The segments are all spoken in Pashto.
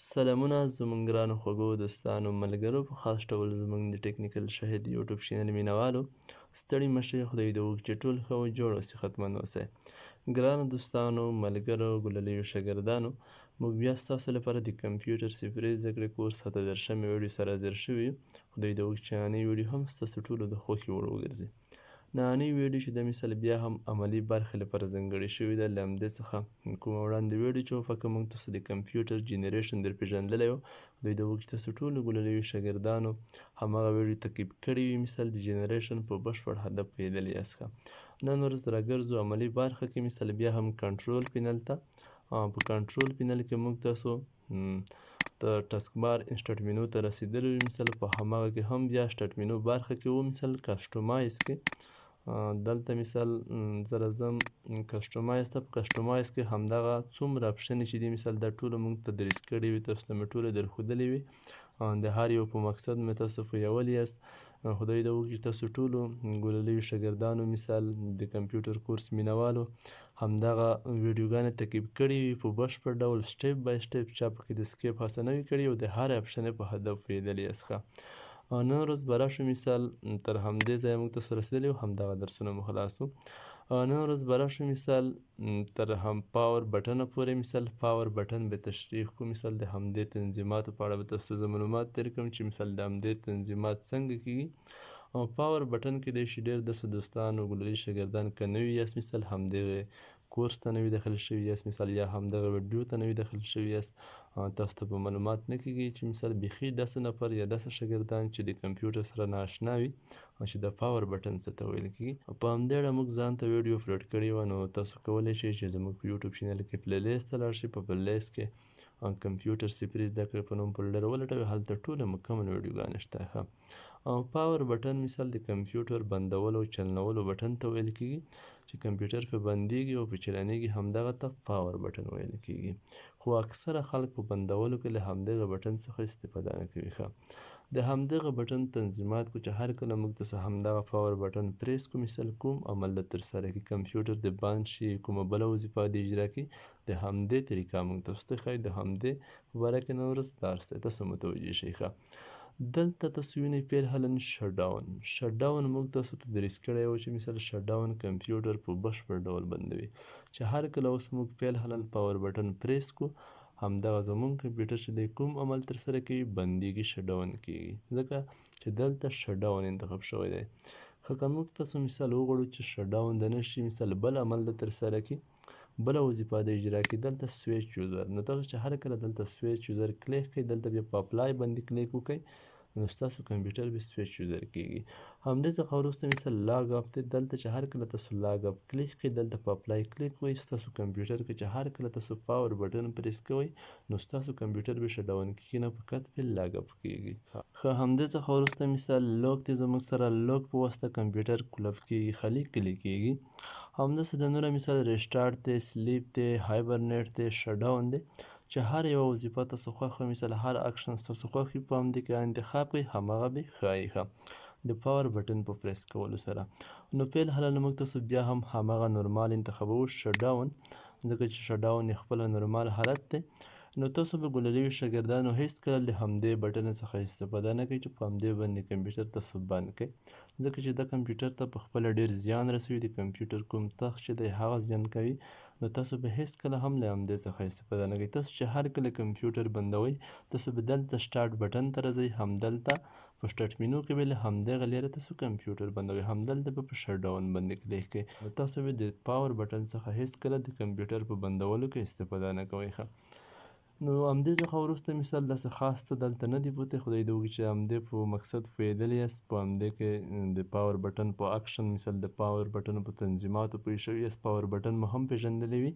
سلامونه زمونږ ګرانو خوږو دوستانو ملګرو، په خاص ډول زمونږ د ټیکنیکل شاهد یوټیوب چینل مینوالو، ستړي مشي. خدای دې وکړي چې ټول ښه او جوړ او صحتمند اوسئ. ګرانو دوستانو ملګرو ګللیو شاګردانو، موږ بیا ستاسو لپاره د کمپیوټر صفري زده کړې کورس 37مې ویډیو سره حاضر شوي یو. خدای دې وکړي چې نننۍ ویډیو هم ستاسو ټولو د خوښې وړ وګرځي. نننۍ ویډیو چې د مثال بیا هم عملي برخې لپاره ځانګړې شوې ده، له همدې څخه کومه وړاندې ویډیو چې وفاکه موږ تاسو د کمپیوټر جنریشن در پېژندلی و، خدای دې وکړي چې تاسو ټولو ګللیو شاګردانو هماغه ویډیو تعقیب کړې وي، مثال د جنریشن په بشپړ هدف پوهېدلی یاست. نن ورځ راګرځو عملي برخه کې، مثال بیا هم کنټرول پینل ته. په کنټرول پینل کې موږ تاسو ته task bar start menu ته رسېدلی وي، مثال په هماغه کې هم بیا start menu برخه کې و، مثال customize کې دلته مثال زه راځم customize ته. په customize کې همدغه څومره option چې دي، مثال دا ټولو موږ تدریس کړي وي، تاسو ته مې ټولې درښودلې وي، د هر یو په مقصد مې تاسو پوهولي یاست. خدای دې وکړي چې تاسو ټولو ګللیو شاګردانو مثال د کمپیوټر کورس مینوالو همدغه ویډیوګانې تعقیب کړې وي په بشپړ ډول، step by step، چا پکې د skip هڅه نه وي کړې او د هر option په هدف پوهېدلي یاست. ښه، نن ورځ به راشو، مثال تر همدې ځایه موږ تاسو رسېدلي وو، همدغه درسونه مو خلاص وو. نن ورځ به راشو مثال تر هم power button پورې، مثال power button به تشریح کړو، مثال د همدې تنظیماتو په اړه به تاسو ته معلومات درکړم چې مثال د همدې تنظیمات څنګه کېږي. او power button کې دی چې ډېر داسې دوستان او ګلري شاګردان که نه وي یاست، مثال همدغې کورس ته نه وي داخل شوي یاست، مثال یا همدغه ویډیو ته نه وي داخل شوي یاست، تاسو ته په معلومات نه کېږي چې مثال بیخي داسې نفر یا داسې شاګردان چې د کمپیوټر سره نااشنا وي چې د power button څه ته ویل کېږي. په همدې اړه موږ ځان ته ویډیو اپلوډ کړې وه، نو تاسو کولی شئ چې زموږ په یوټیوب چینل کې playlist ته لاړ شئ، په playlist کې کمپیوټر صفري زده کړې په نوم folder ولټوئ، هلته ټوله مکمل ویډیوګانې شته. ښه، power button مثال د کمپیوټر بندولو او چلنولو بټن ته ویل کېږي، چې کمپیوټر په بندېږي او په چلنېږي، همدغه ته power button ویل کېږي. خو اکثره خلک په بندولو کې له همدغه بټن څخه استفاده نه کوي. ښه، د همدغه بټن تنظیمات کو چې هر کله موږ تاسو همدغه power button press کو، مثال کوم عمل د ترسره کړي، کمپیوټر د بند شي، کومه بله وظیفه د اجرا کړي، د همدې طریقه موږ تاسو ته ښایي. د همدې په باره کې نن ورځ درس دی، تاسو متوجه شئ. ښه، دلته تاسو وینئ فعلاً shutdown. Shutdown موږ تاسو ته تدریس کړی و چې مثال shutdown کمپیوټر په بشپړ ډول بندوي، چې هر کله اوس موږ فعلاً power button press کو، همدغه زموږ کمپیوټر چې دی کوم عمل ترسره کوي، بندېږي، shutdown کېږي، ځکه چې دلته shutdown انتخاب شوی دی. ښه، که موږ تاسو مثال وغواړو چې shutdown د نه شي، مثال بل عمل د ترسره کړي، بله وظیفه د اجرا کړي، دلته switch user، نو تاسو چې هر کله دلته switch user کلیک کړئ، دلته بیا په apply باندې کلیک وکړئ، نو ستاسو کمپیوټر به switch user کېږي. همدې څخه وروسته مثال log off دی، دلته چې هر کله تاسو log off کلیک کړئ، دلته په apply کلیک وئ، ستاسو کمپیوټر کې چې هر کله تاسو power button press کوئ، نو ستاسو کمپیوټر به shutdown کېږي نه، فقط په log off کېږي. ښه، همدې څخه وروسته مثال lock دی، زموږ سره lock په واسطه کمپیوټر کلف کېږي، خالي کلي کېږي. همداسې د نوره مثال restart دی، sleep دی، hibernate دی، shutdown دی، چې هر یوه وظیفه تاسو خوښه، مثال هر اکشن تاسو خوښ وي په همدې کې انتخاب کړئ، هماغه به ښایي. ښه، د power button په پریس کولو سره نو فعلاً موږ تاسو بیا هم هماغه نورمال انتخابوو shutdown، ځکه چې shutdown یې خپله نورمال حالت دی. نو تاسو به ګلریو شاګردانو هیڅکله له همدې بټن څخه استفاده نه کوئ چې په همدې باندې کمپیوټر تاسو بند کړئ، ځکه چې دا کمپیوټر ته په خپله ډېر زیان رسوي، د کمپیوټر کوم تخت چې دی هغه زیان کوي. نو تاسو به هیڅکله هم له همدې څخه استفاده نه کوئ. تاسو چې هر کله کمپیوټر بندوئ، تاسو به دلته start button ته راځئ، همدلته په start menu کې به له همدغه لارې تاسو کمپیوټر بندوئ، همدلته به په shutdown باندې کلیک کوئ. نو تاسو به د power button څخه هیڅکله د کمپیوټر په بندولو کې استفاده نه کوئ. ښه، نو همدې څخه وروسته مثال داسې خاص څه دلته نه دی پوتې، خدای دې وکړي چې همدې په مقصد پوهېدلی یاست، په همدې کې د power button په اکشن، مثال د power button په تنظیماتو پوه شوي یاست، power button مو هم پېژندلی وي.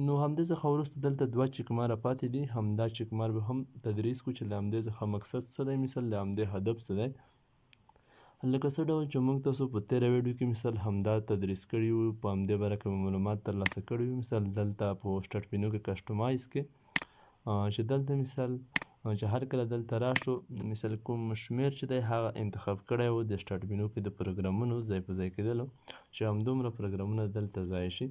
نو همدې څخه وروسته دلته دوه چکماره پاتې دي، همدا چکمار به هم تدریس کړو چې له همدې څخه مقصد څه دی، مثال له همدې هدف څه دی. لکه څه ډول چې موږ تاسو په تېره ویډیو کې مثال همدا تدریس کړي وو، په همدې باره کې مو معلومات ترلاسه کړي وو. مثال دلته په start menu کې customize کې چې دلته مثال چې هر کله دلته راشو، مثال کوم شمېر چې دی هغه انتخاب کړی و د start menu کې د پروګرامونو ځای په ځای کېدلو، چې همدومره پروګرامونه دلته ځای شي.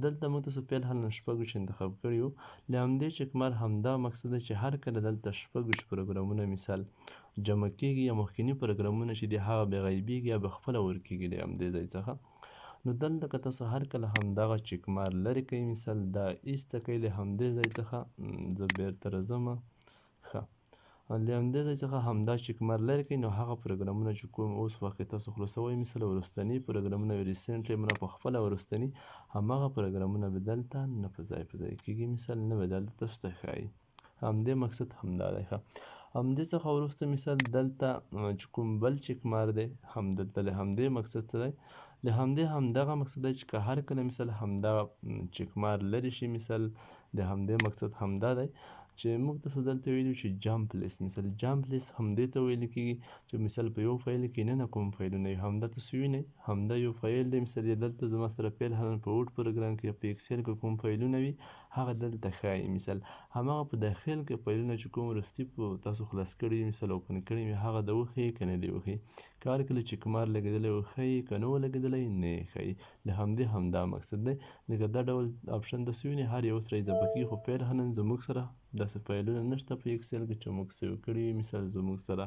دلته موږ تاسو فعلاً 26 انتخاب کړي وو. له همدې چکمار همدا مقصد دی چې هر کله دلته 26 پروګرامونه مثال جمع کېږي یا مخکیني پروګرامونه چې دي هغه به غیبېږي یا به خپله ورکېږي له همدې ځای څخه. نو دلته که تاسو هر کله همدغه چکمار لرې کوئ، مثال دا ایسته کوئ له همدې ځای څخه، زه بېرته راځم. ښه، له همدې ځای څخه همدا چکمار لرې کوئ، نو هغه پروګرامونه چې کوم اوس وخت کې تاسو خلاصوئ، مثال وروستني پروګرامونه recently مونه په خپله وروستني هماغه پروګرامونه به دلته نه په ځای په ځای کېږي، مثال نه به دلته تاسو ته ښایي. همدې مقصد همدا دی. ښه، همدې څخه وروسته مثال دلته چې کوم بل چکمار دی هم دلته له همدې مقصد څه دی، له همدې همدغه مقصد دی چې که هر کله مثال همدغه چکمار لرې شي، مثال د همدې مقصد همدا دی چې موږ تاسو دلته ویلو چې jump list. مثال jump list همدې ته ویل کېږي چې مثال په یو فایل کې نه کوم فایلونه وي، همدا تاسو وینئ همدا یو فایل دی. مثال یې دلته زما سره فعلاً په Word پروګرام کې په Excel کې کوم فایلونه وي هغه دلته ښایي. مثال هماغه په داخل کې فایلونه چې کوم وروستي په تاسو خلاص کړي، مثال open کړي وي، هغه د وښیي که نه دی وښیي. که هر کله چې کمار لګېدلی وښیي که نه ولګېدلی نه یې ښیي. له همدې همدا مقصد دی. لکه دا ډول option تاسو وینئ هر یو سره اضافه کېږي، خو فعلاً زموږ سره داسې فایلونه نشته په Excel کې چې موږ save کړي وي. مثال زموږ سره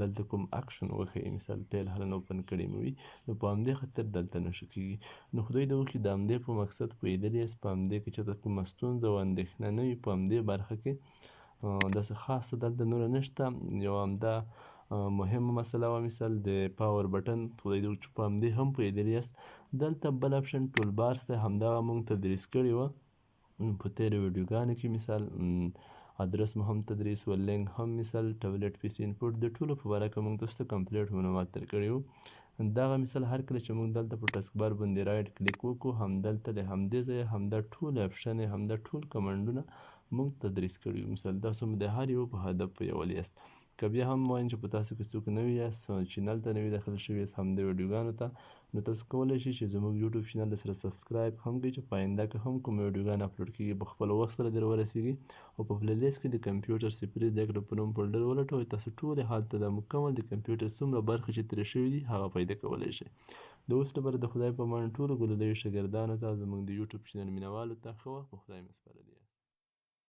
دلته کوم اکشن وښیي، مثال فعلاً open کړي مو وي، نو په همدې خاطر دلته نه شو کېږي. نو خدای دې وکړي د همدې په مقصد پوهېدلی یاست، په همدې کې چېرته کومه ستونزه او اندېښنه نه وي په همدې برخه کې داسې خاصه دلته نوره نشته. یو همدا مهمه مسله وه، مثال د power button، خدای دې وکړي چې په همدې هم پوهېدلی یاست. دلته بل option toolbars دی، همدغه موږ تدریس کړي وه په تېرو ویډیوګانو کې. مثال ادرس مو هم تدریس و، لینک هم، مثال tablet PC input، د ټولو په باره کې موږ تاسو ته complete معلومات درکړي وو. دغه مثال هر کله چې موږ دلته په taskbar باندې right click وکړو، همدلته له همدې ځایه همدا ټول option، همدا ټول command ونه موږ تدریس کړي وو. مثال تاسو مو د هر یو په هدف پوهولی یاست. که بیا هم وایم چې په تاسو کې څوک نوي یاست، channel ته نوي داخل شوي یاست همدې ویډیوګانو ته، نو تاسو کولی شئ چې زموږ YouTube channel سره subscribe هم کړئ چې په آینده کې هم کوم ویډیوګانې upload کېږي په خپل وخت سره در ورسېږي. او په playlist کې د کمپیوټر صفري زده کړې په نوم folder ولټوئ، تاسو ټولې هلته د مکمل د کمپیوټر څومره برخې چې ترې شوي دي هغه پیدا کولی شئ. د اوس لپاره د خدای په امان ټولو ګللیو شاګردانو ته، زموږ د YouTube channel مینهوالو ته ښه وخت په خدای مې سپارلی.